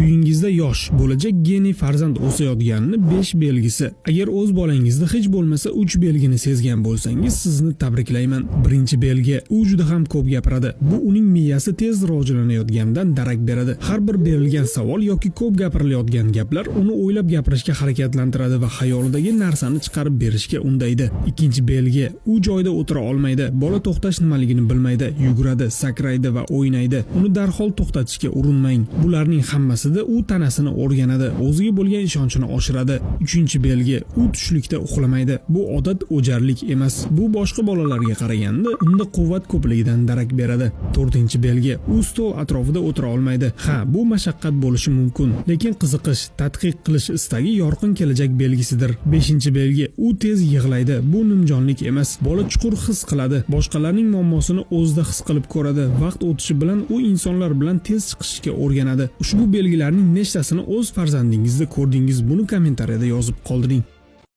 Uyingizda yosh, bo'lajak geniy farzand o'sayotganini 5 belgisi. Agar o'z bolangizda hech bo'lmasa 3 belgini sezgan bo'lsangiz, sizni tabriklayman. Birinchi belgi: u juda ham ko'p gapiradi. Bu uning miyasi tez rivojlanayotganidan darak beradi. Har bir berilgan savol yoki ko'p gapirilayotgan gaplar uni o'ylab gapirishga harakatlantiradi va xayolidagi narsani chiqarib berishga undaydi. Ikkinchi belgi: u joyda o'tira olmaydi. Bola to'xtash nimaligini bilmaydi, yuguradi, sakraydi va o'ynaydi. Uni darhol to'xtatishga urinmang. Bularning hammasida u tanasini o'rganadi, o'ziga bo'lgan ishonchini oshiradi. Uchinchi belgi: u tushlikda uxlamaydi. Bu odat o'jarlik emas. Bu boshqa bolalarga qaraganda unda quvvat ko'pligidan darak beradi. To'rtinchi belgi: u stol atrofida o'tira olmaydi. Ha, bu mashaqqat bo'lishi mumkin, lekin qiziqish, tadqiq qilish istagi yorqin kelajak belgisidir. Beshinchi belgi: u tez yig'laydi. Bu nimjonlik emas. Bola chuqur his qiladi, boshqalarning muammosini o'zida his qilib ko'radi. Vaqt o'tishi bilan u insonlar bilan tez chiqishga o'rganadi. Ushbu belgilarning nechtasini o'z farzandingizda ko'rdingiz? Buni kommentariyada yozib qoldiring.